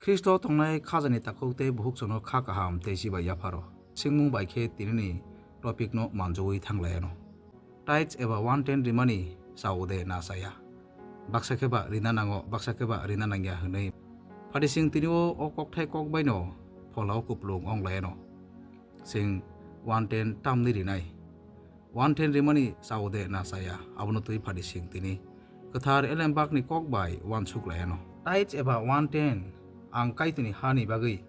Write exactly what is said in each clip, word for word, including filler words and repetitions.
Khristo tongnai khajani takhuk tei bukhuksono kha kaham tei chibai yapharo. Singmung bai khe tinini topicno manjogwi thanglaiyano. Tithes eba one tenth rimani chao de na chaya? Baksa khe ba rina nango, baksa khe ba rina nangya hwnwi. Phatising tinio o kokthai kok baino pholao kuplung onglaiyano. Sing one tenth tamni rinai. One tenth rimani chao de na chaya, abono twi phatising tini kwthar elembakni kok bai uansuk laiyano. Tithes eba one tenth ang Kaitorni hani bagwi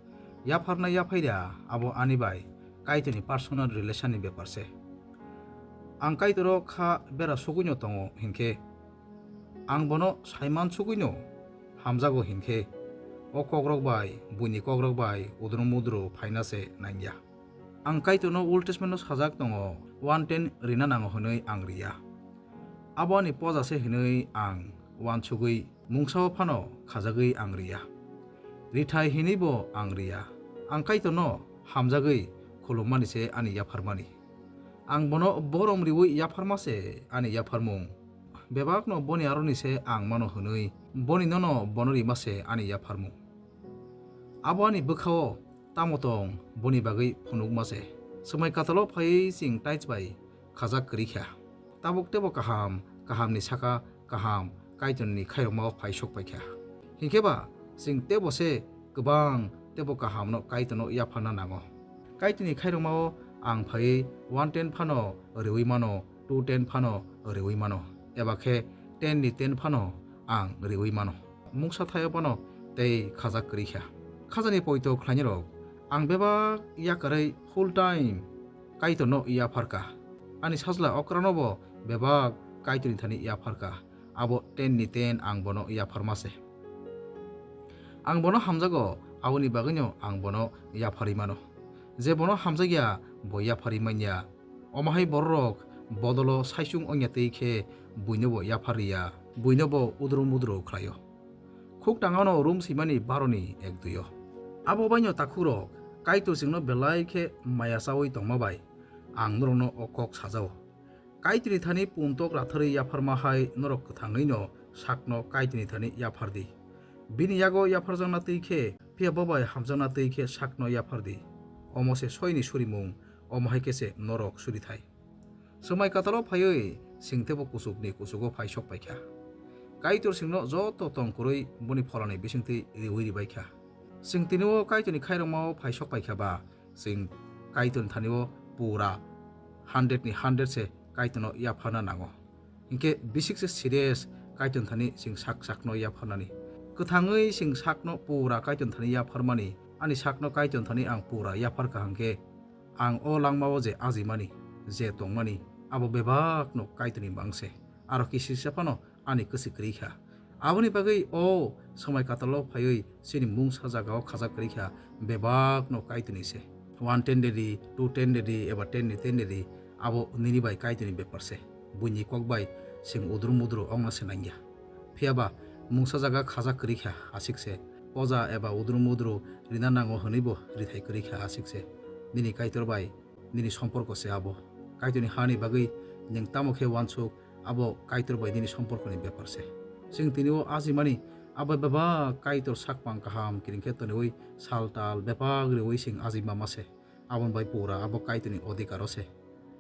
yapharna yaphaida, abo ani bai Kaitorni personal relation ni bepar se. Ang Kaitoro kha bera sugwino tongo hinkhe, ang bono saiman sugwino hamjago hinkhe, o kokrok bai, buini kokrok bai udro mudro phaina se nangya. Ang Kaitorno Old Testament-o sajak tongo, one tenth rina nango hwnwi ang riya. Abo ani poja se hwnwi ang uansugwi mungsao phano khajagwi ang riya. Rithai hinwibo ang riya. Ang Kaitorno hamjagwi khulummani se ani yapharmani. Ang bono borom riwi yapharma se ani yapharmung. Bebakno boni aroni se ang mano hwnwi, boni nono bono rima se ani yapharmung. Abo ani bwkhao tamo tong, boni bagwi phunukma se. Swmai katalo phaiwi chwng tithes bai khajak kwrwi kha. Tabuk teibo kaham, kahamni saka kaham Kaitorni khairokmao phai sok pai kha. Hinkhe ba chwng teibo se kwbang teibo kahamno Kaitorno yapharna nango. Kaitorni khairokmao ang phaiwi one tenth phano riwi mano, two tenth phano riwi mano, eba khe ten ni ten phano ang riwi mano. Mungsa thaio phano tei khajak kwrwi kha. Khajani poito khlainai rok, ang bebak yakarwi full time Kaitorno yaphar kha. Ani sajla okrano bo bebak Kaitorni thani yaphar kha. Abo ten ni ten ang bono yapharma se. Ang bono hamjago, aboni bagwino ang bono yapharwi mano. Je bono hamjakya, bo yapharwi manya. Omo hai bororok bodolo saichung wngya twi khe buinobo yaphar riya, buinobo udro mudro khlaio. Khuk tangano rum swimani baroni ek duio. Abo baino takhukrok, Kaitor chwngno belai khe maya chaui tongma bai ang norokno o kok sajao. Kaitorni thani puntok ratharwi yapharma hai norok kwthangwino sakno Kaitorni thani yaphar di. Bini yago yapharjakna twi khe, phiya bo bai hamjakna twi khe sakno yaphar di. Omo se soini surimung, omo hai khe se norok suri thai. Swmai katalo phaiwi chwng teibo kuchukni kuchugo phai sok pai kha. Kaitor chwngno joto tong kwrwi boni pholani bisingtwi riwi ribai kha. Chwng tini o Kaitorni khairokmao phai sok pai kha ba, chwng Kaitorni thani o pura hundred ni hundred se Kaitorno yapharna nango. Hinkhe bisik se serious Kaitorni thani chwng sak sakno yapharnani. Kwthangwi chwng sakno pura Kaitorni thani yapharmani, ani sakno Kaitorni thani ang pura yaphar kha hinkhe, ang o langmao je ajimani, je tongmani, abo bebakno Kaitorni mang se. Aro kisisa phano ani kwswi kwrwi kha. Aboni bagwi o swmai katalo phaiwi chini mungsa jagao khajak kwrwi kha, bebakno Kaitorni se. One tenth de di, two tenth de di, eba ten ni ten de di, abo nini bai Kaitorni bepar se. Buini kok bai chwng udru mudru ongna se nangya. Phiya ba mungsa jaga khajak kwrwi kha aswk se. Poja eba udru mudru rina nango hwnwibo rithai kwrwi kha aswk se. Nini Kaitor bai nini somporko se abo. Kaitorni hani bagwi nwng tamo khe uansuk, abo Kaitor bai nini somporkoni bepar se. Chwng tini o ajimani abo bebak Kaitor sakmang kaham kiring khe toniwi sal tal bebak riwi chwng ajima ma se. Aboni bai pura abo Kaitorni odhikaro se.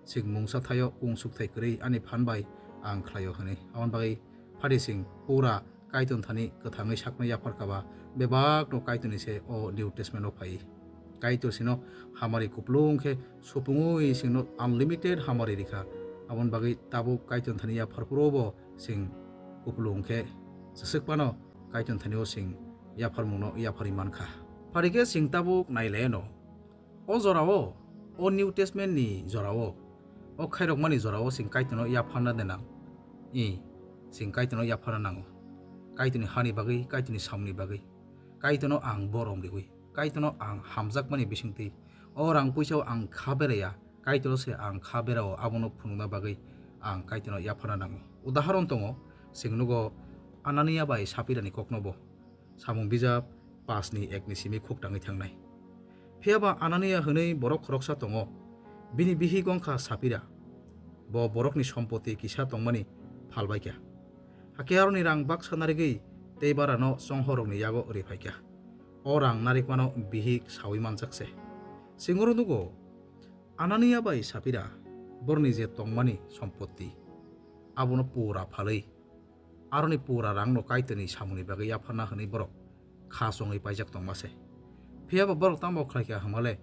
Chwng mungsa thaio kung sukthai kwrwi ani phan bai ang khlaio hwnwi. Aboni bagwi phadi chwng pura Kaitorni thani kwthangwi sakno yaphar kha ba, bebakno Kaitorni se o New Testament o phai. Kaitor sino hamari kuplung khe supungwi chwngno unlimited hamari rikha. Aboni bagwi tabuk Kaitorni thani yaphar phuru bo chwng kuplung khe swswk phano Kaitorni thani o chwng yapharmungno yapharwi mankha. Phari khe chwng tabuk nai laiano. O jorao, o New Testament ni jorao, o khairokmani jorao chwng Kaitorno yapharna de nang. I, chwng Kaitorno yapharna nango. Kaitorni hani bagwi, Kaitorni samni bagwi. Kaitorno ang borom riwi, Kaitorno ang hamjakmani bisingtwi. O rang puisao ang kha beraya, Kaitorno se ang kha berao, abono phunukna bagwi ang Kaitorno yapharna nango. Udahoron tongo, chwng nugo Anania bai Sapirani koknobo. Samung bijap pas ni ek ni simi khuk tangwi thangnai. Phiya ba Anania hwnwi borok khoroksa tongo. Bini bihik wng kha Sapira. Bo borokni sompoti kisa tongmani phalbai kha. Hakhe aroni rang baksa narigwi tei barano chonghorrokni yago ri phai kha. o rang narikmano bihik saui manjak se. Singoro nugo, Anania bai Sapira borni je tongmani sompotti, abono pura phalwi, aroni pura rangno Kaitorni samungni bagwi yapharna hwnwi borok kha chongwi paijak tongma se. Phiya ba borok tamo khlai kha hwnmale,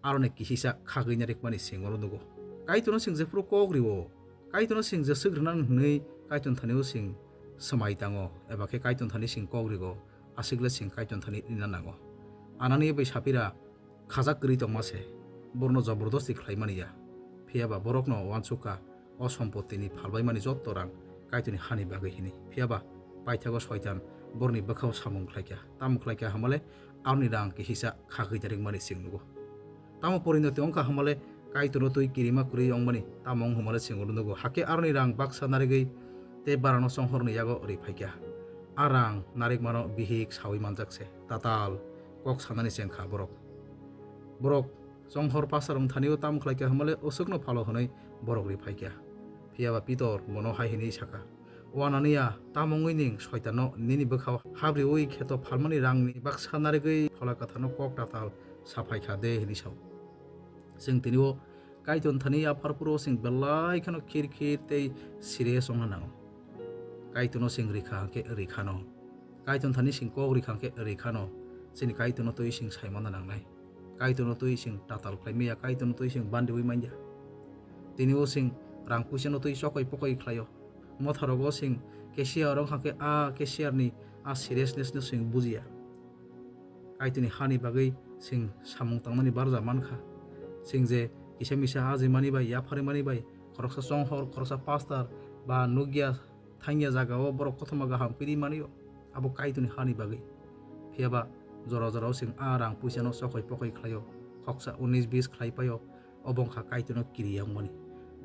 aroni kisisa khagwi narikmani singoro nugo. Kaitorno sing jephuru kok rio, Kaitorno sing jeswk rwna hwnwi Kaitor thani-o sing swmai tango, eba khe Kaitor thani sing kok rigo, aswk le sing Kaitor thani rina nango. Anania bai Sapira khajak kwrwi tongma se, borokno jobordosti khlaimani ya. Phiya ba borokno uansuk kha, o sompotini phalbaimani jotto rang Kaitorni hani bagwi hini. Phiya ba paithago Soitan borokni bwkhao samung khlai kha. Tamo khlai kha hwnmale, aroni rang kihisa khagwi narikmani sing nugo. Tamo porinoti wng kha hwnmale, Kaitorno twi kirima kwrwi wngmani tamo wng hwnmale singoro nugo. Hakhe aroni rang baksa narigwi tei barano chonghorni yago ri phai kha. A rang narikmano bihik saui manjak se, tatal kok sanani cheng kha borok. Borok chonghor pastor wng thani-o tamo khlai kha hwnmale, aswkno phalo hwnwi borok ri phai kha. Phiya ba Pitor bono hai hwnwi sa kha, "O Anania, tamo wngwi ning Soitanno nini bwkhao habriui kheto phalmani rangni baksa narigwi Phola Kwtharno kok tatal sa phai kha de?" hwnwi sa-o. Chwng tini-o Kaitor thani yaphar phuru chwng belai kheno khir khir tei serious wngna nango. Kaitorno chwng rikha hwnkhe rikhano. Kaitor thani chwng kok rikha hwnkhe rikhano. Chini Kaitorno twi chwng sai manna nangnai. Kaitorno twi chwng tatal khlai manya, Kaitorno twi chwng bandiui manya. Tini-o chwng rang puisano twi chokoi pokoi khlaio. Motharogo chwng cashier wngkha khe a cashier ni a seriousness no chwng bujiya. Kaitorni hani bagwi chwng samung tangnani barja mankha. Chwng je kisa misa ajimani bai, yapharimani bai, khoroksa chonghor, khoroksa pastor ba nukya thangya jagao borok kothoma kaham kwrwi manio, abo Kaitorni hani bagwi. Phiya ba jora jorao chwng a rang puisano chokoi pokoi khlaio, khoksa unis bis khlai paio, obo wngkha Kaitorno kiriya wngmani.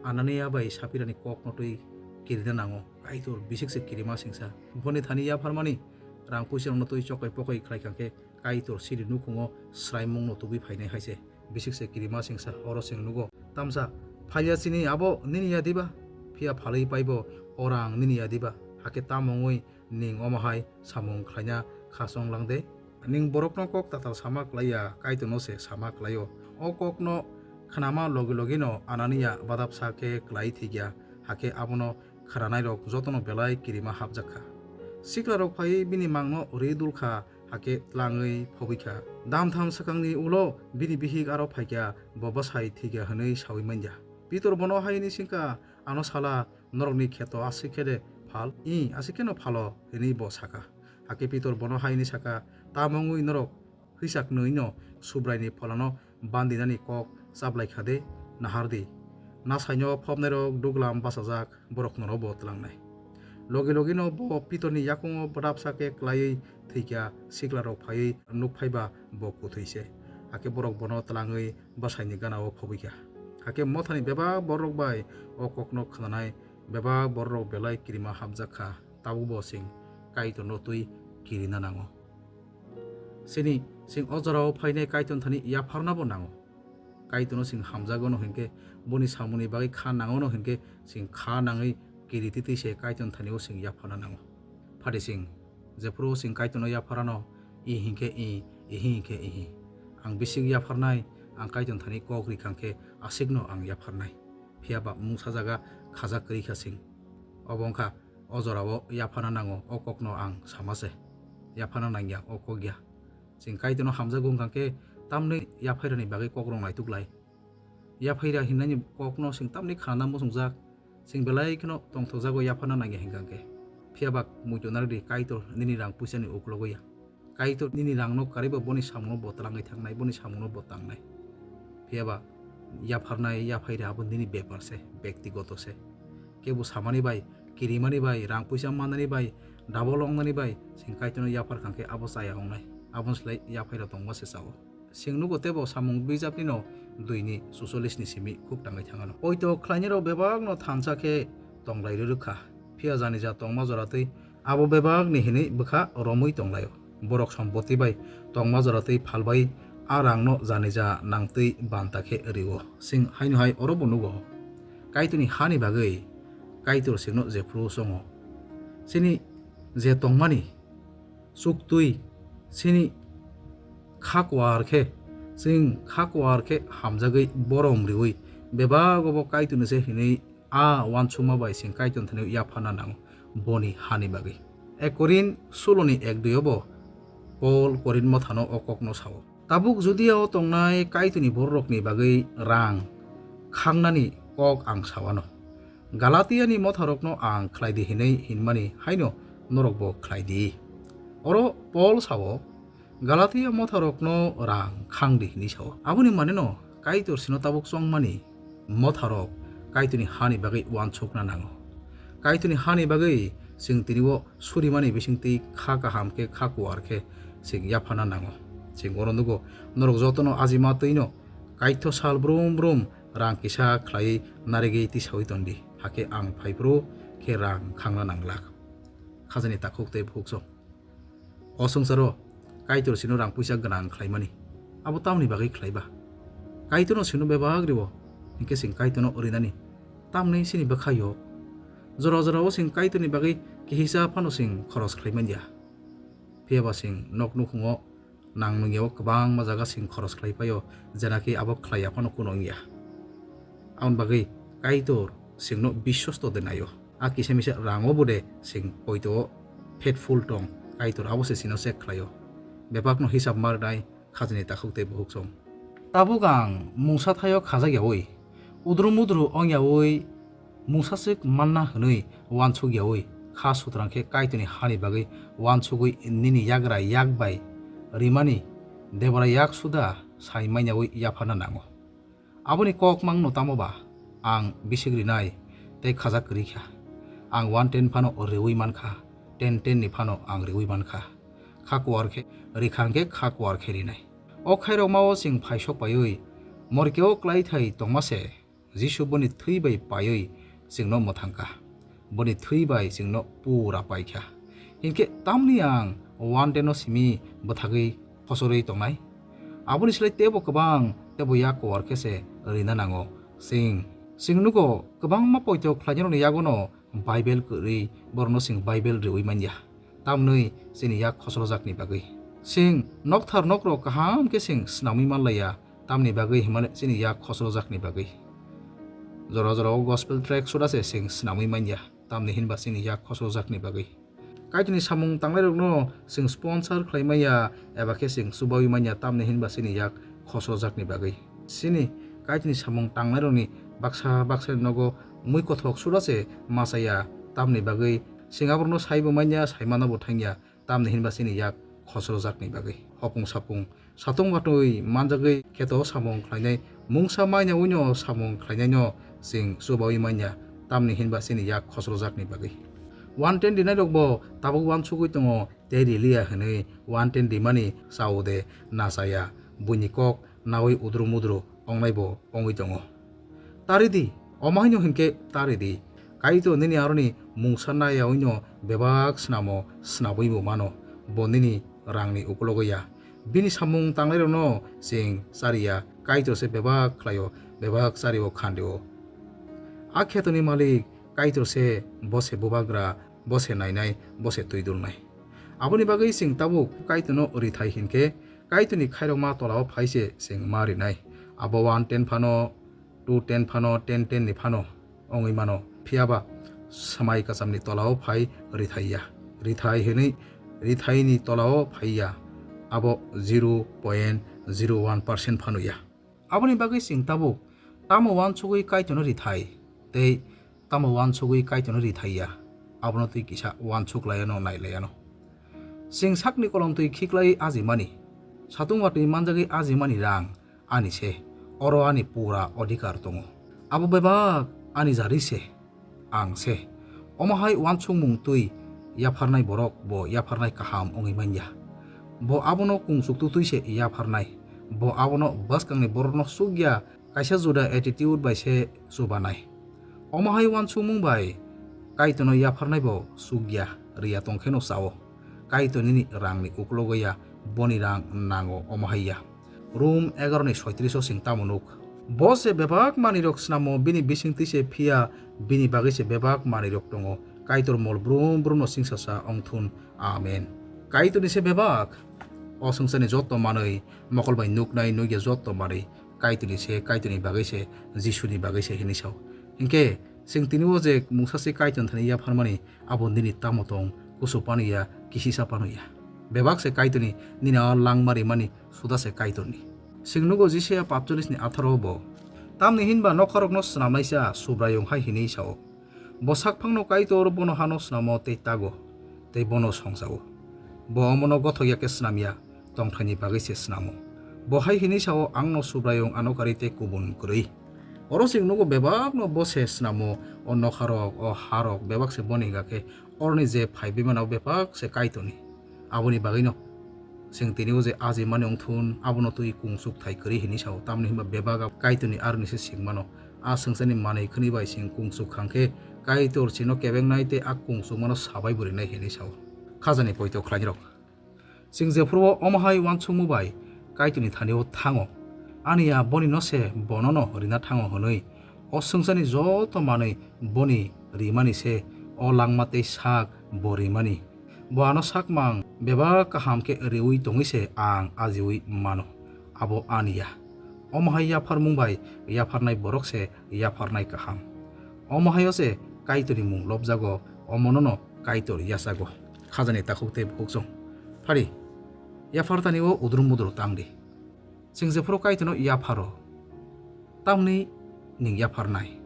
Anania bai Sapirani kokno twi kirina nango, Kaitor bisik se kirima singsa. Boni thani yapharmani rang puisarokno twi chokoi pokoi khlai kha khe Kaitor siri nukhungo swraimungno tubui phainai hai se. Bisik se kirima singsa oro chwng nugo. Tamsa, "Phailya chini abo nini ya diba? Phiya phalwi paibo o rang nini ya diba? Hakhe tamo wngwi ning omo hai samung khlaina kha chong lang de? Ning borokno kok tatal sama klai ya, Kaitorno se sama klai-o." O kokno khnama logi logino Anania badapsa khe klai thwikya, hakhe abono khnanairok jotono belai kirima hapjak kha. Siklarok phaiwi bini mangno rwi dul kha, hakhe tlangwi phobwi kha. Damtham swkangni ulo bini bihik aro phaikha, bo bwsai thwikha hwnwi saui manya. Pitor bono hai hwnwi swngkha, "Ano sala, norokni kheto aswk khe de phal?" "Ih, aswk kheno phalo," hwnwi bo sakha. Hakhe Pitor bono hai hwnwi sakha, "Tamo wngwi norok hwichaknwino Subraini Pholano bandinani kok chaplai kha de? Nahar di, nasaino phobnairok duglam bachajak, borok norokbo tlangnai." Logi logino bo Pitorni yakungo badapsa khe klaiwi thwikha, siklarok phaiwi nuk phaiba bo kuthwi se. Hakhe borok bono tlangwi bwsaini gana-o phobwi kha. Hakhe mothani bebak bororok bai o kokno khnanai bebak bororok belai kirima hapjak kha, tabukbo chwng Kaitorno twi kirina nango. Chini chwng o jorao phainai Kaitor thani yapharnabo nango. Kaitorno chwng hamjago no hinkhe, boni samungni bagwi kha nango no hinkhe, chwng kha nangwi kiri twi twi se Kaitor thani o chwng yapharna nango. Phadi chwng jephuru chwng Kaitorno yapharano, "Ih" hinkhe ih, "Ihi" hinkhe ihi. Ang bisik yapharnai, ang Kaitor thani kok rikha khe aswkno ang yapharnai. Phiya ba mungsa jaga khajak kwrwi kha chwng. Obo wngkha o jorao yapharna nango, o kokno ang sama se. Yapharna nangya, o kok ya. Chwng Kaitorno hamjago wngkha khe tamni yaphairani bagwi kokrok naituk lai. Yaphaira hinnani kokno chwng tamni khanana muchungjak, chwng belai kheno tongthokjago yapharna nangya hinkha khe. Phiya ba muitu narwk di, Kaitor nini rang puisani uklogo ya. Kaitor nini rangno karwibo boni samungno bo twlangwi thangnai, boni samungno bo tangnai. Phiya ba yapharnai, yaphaira abo nini bepar se, bektigoto se. Kebo samani bai, kirimani bai, rang puisa mannani bai, double wngnani bai, chwng Kaitorno yaphar kha khe abo chaya wngnai. Aboni slai yaphaira tongma se chao. Chwng nugo teibo samung bijapnino duini suchollish ni simi khuk tangwi thangano. Poito khlainairok bebakno thansa khe tonglai rwrwk kha. Phiya janija tongma jora twi abo bebakni hinwi bwkha romwi tonglaio. Borok sompoti bai tongma jora twi phalbai a rangno janija nangtwi banta khe rwo. Chwng haino hai orobo nugo. Kaitorni hani bagwi Kaitor chwngno jephuru chongo. Chini je tongmani chuktwi chini Kha kuar khe, chwng kha kuar khe hamjagwi borom riui bebago bo Kaitorni se hinwi a uansukma bai chwng Kaitorni thani yapharna nango boni hani bagwi. Ek Korin suloni ek dui o bo Pol Korin mothano o kokno sao. Tabuk Judia o tongnai Kaitorni bororokni bagwi rang khangnani kok ang sawano. Galatiani motharokno ang khlai di hinwi hinmani haino norokbo khlai di. Oro Pol sao, Galatia motharokno rang khang di hinwi sao. Aboni maneno Kaitor sino tabuk chongmani motharok Kaitorni hani bagwi uansukna nango. Kaitorni hani bagwi chwng tini o surimani bisingtwi kha kaham khe kha kuar khe chwng yapharna nango. Chwng oro nugo, norok jotono ajima twino kaitho sal brum brum rang kisa khlaiwi narigwi tisaui tondi, hakhe ang phaiphuru khe rang khangna nanglak. Khajani takhuk tei bukhuk song. O swngcharo Kaitor sino rang puisa gwnang khlaimani. Abo tamni bagwi khlaiba? Kaitorno sino bebak riwo, hinkhe chwng Kaitorno rinani tamni chini bwkha yok. Jora jorao chwng Kaitorni bagwi kihisa phano chwng khoros khlai manya. Phiyaba chwng nok nukhungo nang nungyao kwbangma jaga chwng khoros khlai paio, jenaki abo khlai ya phano kuno wngya. Aboni bagwi Kaitor chwngno biswasto de naio. A kisa misa rango bo de chwng poito o faithful tong, Kaitor abo se chino check khlaio. Bebakno hisab ma rwnai khajani takhuk tei bukhuk song. Tabuk ang mungsa thaio khajak yaui, udru mudru ong yaui, mungsaswk manna hwnwi uansuk yaui, kha sutrang khe Kaitorni hani bagwi uansugwi nini yagra yak bai rimani debra yak suda sai manyaui yapharna nango. Aboni kok mangno tamo ba? Ang bisik rinai tei khajak kwrwi kha. Ang one ten phano riui man kha, ten ten ni phano ang riui man kha. Kha kuar khe rikha hwnkhe kha kuar khe rinai. O khairokma o chwng phaisok paiwi morikeo klai thai tongma se Jisu boni thwi bai paiwi chwngno mwthang kha. Boni thwi bai chwngno pura pai kha. Hinkhe tamni ang one ten no simi bwthagwi khosorwi tongnai? Aboni slai teibo kwbang, teibo yak kuar khe se rina nango. Chwng, chwng nugo kwbangma poito khlainairokni yagono Bible kwrwi, borokno chwng Bible riui manya. Tamni chini yak khosrojakni bagwi. Chwng nokthar nokrok kaham khe chwng snamwi manlaiya, tamni bagwi hwnmale chini yak khosrojakni bagwi. Jora jorao gospel tract suda se chwng snamwi manya, tamni hinba chini yak khosrojakni bagwi. Kaitorni samung tangnairokno chwng sponsor khlai manya eba khe chwng chubaui manya, tamni hinba chini yak khosrojakni bagwi. Chini Kaitorni samung tangnairokni baksa baksa nogo mui kothok suda se ma chaya, tamni bagwi chwng aborokno saibo manya, saimano bo thangya, tamni hinba chini yak khosrojakni bagwi. Hopung sapung satung watwi manjagwi kheto samung khlainai, mungsa manya uino samung khlainaino chwng chubaui manya, tamni hinba chini yak khosrojakni bagwi. One ten rinairokbo tabuk uansugwi tongo, tei riliya hwnwi one ten rimani chao de nachaya, buini kok naui udru mudru ongnaibo ongwi tongo. Tari di, omo haino hinkhe tari di. Kaitor nini aroni mungsa naiyaui no bebak snamo snabwi bo mano, bo nini rangni ukulogo ya. Bini samung tangnairokno chwng chariya, Kaitor se bebak khlaio, bebak chario khandio. A khetoni malik Kaitor se, bo se bubagra, bo se nainai, bo se twi dulnai. Aboni bagwi chwng tabuk Kaitorno rithai hinkhe, Kaitorni khairokma tolao phai se chwng ma rinai. Abo one ten phano, two ten phano, ten ten ni phano wngwi mano. Phiyaba swmai kwchamni tolao phai rithai ya. Rithai hwnwi rithaini tolao phai ya. Abo zero point zero one percent phano ya. Aboni bagwi chwng tabuk tamo uansugwi Kaitorno rithai tei tamo uansugwi Kaitorno rithai ya, abono twi kisa uansuk laiano, nai laiano. Chwng sakni kolomtwi khiklaiwi ajimani, satung watwi manjagwi ajimani rang ani se, oro ani pura odhikar tongo. Abo bebak ani jari se, ang se. Omo hai uansukmung twi yapharnai borok bo yapharnai kaham wngwi man ya. Bo abono kungsuk tutwi se yapharnai. Bo abono bwskangni borokno chuk ya, kaisa juda attitude bai se chubanai. Omo hai uansukmung bai Kaitorno yapharnai bo chuk ya, riya tong kheno chao. Kaitor nini rangni uklogo ya, boni rang nango, omo hai ya. Rom egaroh ni soitris o chwng tamo nuk? Bo se bebak manwirok snamo, bini bisingtwi se, phiya bini bagwi se bebak manwirok tongo. Kaitor mol brum brumno chwngsacha wng thun. Amen. Kaitorni se bebak O swngcharni joto manwi, mokol bai nuknai nukya joto manwi Kaitorni se, Kaitorni bagwi se, Jisuni bagwi se hinwi sao. Hinkhe chwng tini o je mungsa se Kaitor thani yapharmani, abo nini tamo tong, kusu pano ya, kisisa pano ya. Bebak se Kaitorni, nini o langma rimani suda se Kaitorni. Chwng nugo Jisaya patchollis ni atharo bo. Tamni hinba nokharokno swnamnaisa Subraiyung hai hinwi sao. Bo sakphangno Kaitor bono hano snamo tei tago, tei bono songjago. Bo omono gothok ya khe snam ya, tongthaini bagwi se snamo. Bo hai hinwi sao, "Angno Subraiyung ano karwi tei kubun kwrwi." Oro chwng nugo bebakno bo se snamo, o nokharok, o harok bebak se boni hwnkha khe, oroni je phaibai mano bebak se Kaitorni. Aboni bagwino chwng tini o je ajimani wngthun, abono twi kungsuk thai kwrwi hinwi sao, tamni hinba bebak Kaitorni aroni se singmano. A swngcharni manwi khwnwi bai chwng kungsuk khang khe Kaitor chwngno kebengnai tei a kungsukmano sabai bo rinai hinwi sao. Khajani poito khlairok. Chwng jephuru omo hai uansukmung bai Kaitorni thani o thango, ani ya boni no se bono no rina thango hwnwi, o swngcharni joto manwi boni rimani se, o langma tei sak bo rimani. Bo ano sakmang bebak kaham khe riui tongwi se ang ajiui mano. Abo ani ya. Omo hai yapharmung bai yapharnai borok se yapharnai kaham. Omo hai o se Kaitorni mung lobjago, omono no Kaitor yachago. Khajani takhuk tei bukhuk chwng. Phari, yaphartani o udrum mudrum tang di. Chwng jephuru Kaitorno yapharo, tamni ning yapharnai.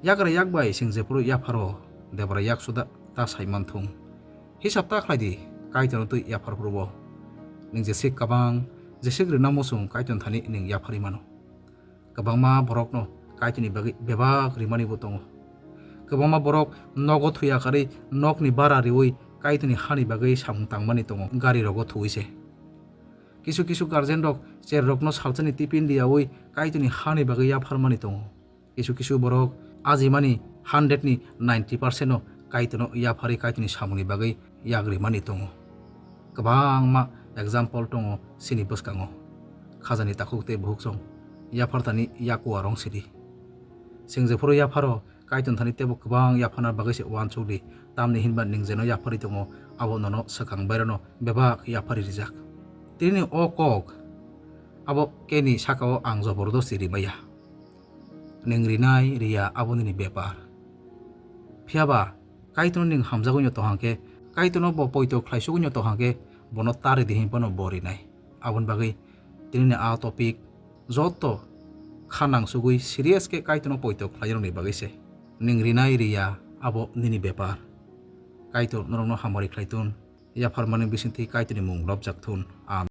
Yagra yak bai chwng jephuru yapharo, debra yak suda ta sai manthung. Hisab ta khlai di, Kaitorno twi yaphar phurubo. Ning jesik kabang, jesik rwna muchung Kaitorni thani ning yapharwi mano. Kwbangma borokno Kaitorni bagwi bebak rimani bo tongo. Kwbangma borok nogo thuya karwi nokni bara riui Kaitorni hani bagwi samung tangmani tongo, gari rogo thuwi se. Kisu kisu guardian rok cherrokno salsani tiffin riyaui Kaitorni hani bagwi yapharmani tongo. Kisu kisu borok ajimani hundred ni ninety percent no Kaitorno yapharwi Kaitorni samungni bagwi yagrimani tongo. Kwbangma example tongo chini bwskango. Khajani takhuk tei bukhuk chwng yaphartani yakuwa rong sidi. Chwng jephuru yapharo Kaitorni thani teibo kwbang yapharna bagwi se uansuk di, tamni hinba ning jeno yapharwi tongo, abo nono swkang bairano bebak yapharwi rijak. Tinini o kok abo keni saka-o ang jobordosti rimaya. Ning rinai riya abo nini bepar. Phiyaba Kaitorno ning hamjagwino tong hang khe, Kaitorno bo poito khlaisugwino tong hang khe, bono ta ridi hwnwi phano bo rinai. Aboni bagwi tinini a topic joto kha nangsugwi serious khe Kaitorno poito khlairokni bagwi se. Ning rinai riya abo nini bepar. Kaitor norokno hamari khlai thun, yapharmani bisingtwi Kaitorni mung lobjak thun. Amen.